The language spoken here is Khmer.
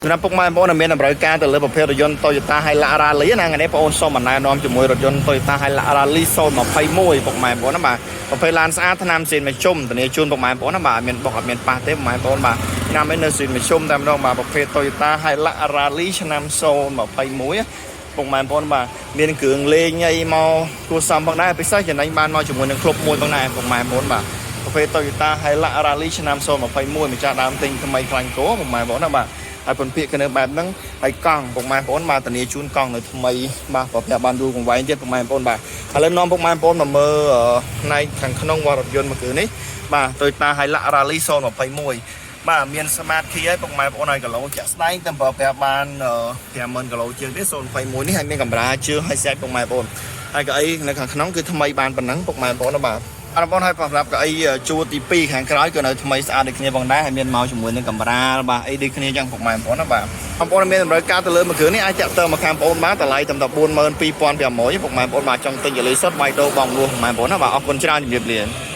សម្រាប់ពុកម៉ែបងប្អូនដែលមានតម្រូវការទៅលើប្រភេទរថយន្ត Toyota Hilux Rally ណាថ្ងៃនេះបងប្អូនសូមណែនាំជាមួយរថយន្ត Toyota Hilux Rally 021ពុកម៉ែបងប្អូនណាបាទប្រភេទឡានស្អាតថ្នាំស៊ីនមជ្ឈុំធានាជូនពុកម៉ែបងប្អូនណាបាទអត់មានបុកអត់មានប៉ះទេពុកម៉ែបងប្អូនបាទឆ្នាំនេះនៅស៊ីនមជ្ឈុំតែម្ដងបាទប្រភេទ Toyota Hilux Rally ឆ្នាំ021ពុកម៉ែបងប្អូនបាទមានគ្រឿងលេងអីមកគួរសមផងដែរពិសេសចំណេញបានមកជាមួយនឹងក្លុបមួយផងដែរពុកម៉ែបងប្អូនបាទប្រភេទ Toyota Hilux Rally ឆ្នាំ021ម្ចាស់ដើមទិញថ្មីខ្លាញ់គោពុកម៉ែបងប្អូនណាបាទហើយពនពាក្យគឺនៅបែបហ្នឹងហើយកង់ពុកម៉ែបងប្អូនបាទធានាជូនកង់នៅថ្មីបាទប្រភេទបានយូរកង្វែងទៀតពុកម៉ែបងប្អូនបាទឥឡូវនាំពុកម៉ែបងប្អូនមកមើលផ្នែកខាងក្នុងវត្តរថយន្តមួយគ្រឿងនេះបាទ Toyota Hilux Rally 021បាទមាន smart key ហើយពុកម៉ែបងប្អូនហើយកីឡូជាក់ស្ដែងតែប្រើប្រាស់បាន50000គីឡូជាងទេ021នេះហើយមានកម្រាលជើងហើយសាច់ពុកម៉ែបងប្អូនហើយកៅអីនៅខាងក្នុងគឺថ្មីបានប៉ុណ្ណឹងពុកម៉ែបងប្អូនណាបាទអរបងហើយសម្រាប់កៅអីជួរទី2ខាងក្រោយក៏នៅថ្មីស្អាតដូចគ្នាផងដែរហើយមានមកជាមួយនឹងកម្រាលបាទអីដូចគ្នាចឹងពុកម៉ែបងប្អូនណាបាទបងប្អូនមានតម្រូវការទៅលើមួយគ្រឿងនេះអាចតាក់ទងមកខាងបងប្អូនបានតម្លៃត្រឹមតែ42500ពុកម៉ែបងប្អូនបាទចង់ទិញកលីសុតបាយដូបងលួសពុកម៉ែបងប្អូនណាបាទអរគុណច្រើនជំរាបលា។